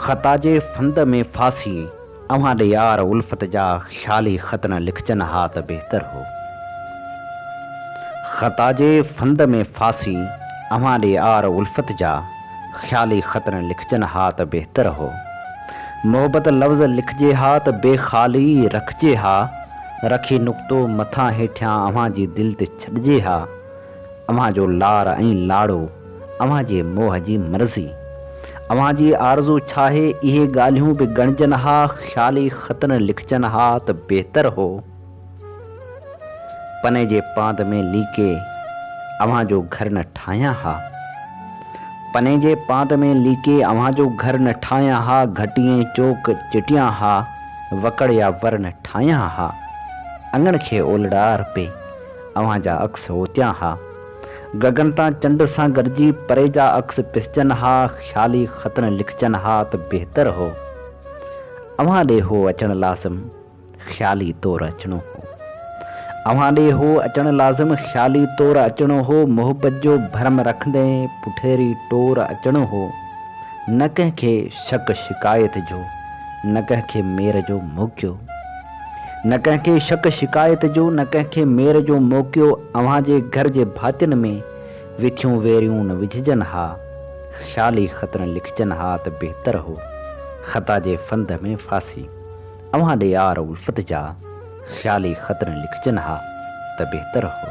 خطا جي ڦند ۾ ڦاسي اوهان ڏي يار الفت جا خيالي خط نه لکجن ها ته بهتر هو. خطا جي ڦند ۾ ڦاسي اوهان ڏي يار الفت جا خيالي خط نه لکجن ها ته بهتر هو. محبت لفظ لکجي ها ته بي خالي رکجي ها، رکي نقطو مٿان هيٺيان اوهان جي دل تي ڇڏجي ها. اوهان جو لار ۽ لاڙو، اوهان جي موهه جي مرضي. اوهان جي آرزو ڇاهي، اهي ڳالهيون به ڳڻجن ها، خيالي خط نه لکجن ها ته بهتر هو. پني جي پاند ۾ ليڪي اوهان جو گهر نه ٺاهيان ها. پني جي پاند ۾ ليڪي اوهان جو گهر نه ٺاهيان ها، گهٽي ۽ چوڪ چٽيان ها، وڪڙ يا ور نه ٺاهيان ها. اڱڻ کي اولڙا ارپي. اوهان جا عڪس اوتيان ها. گگن تان چنڊ سان گڏجي پري جا عڪس پسجن ها، خيالي خط نه لکجن ها ته بهتر هو. اوهان ڏي هو اچڻ لازم، خيالي طور اچڻو هو. اوهان ڏي هو اچڻ لازم، خيالي طور اچڻو هو، محبت جو ڀرم رکندي پٺيري ٽور اچڻو هو. نه ڪنهن کي شڪ شڪايت جو، نه ڪنهن کي مير جو موقعو. نه ڪنهن کي شڪ شڪايت جو، نه ڪنهن کي مير جو موقعو، اوهان جي گهر جي ڀاتين ۾ وٿيون ويريون نه وجهجن ها، خيالي خط نه لکجن ها ته بهتر هو، خطا جي ڦند ۾ ڦاسي اوهان ڏي يار الفت جا، خيالي خط نه لکجن ها ته بهتر هو.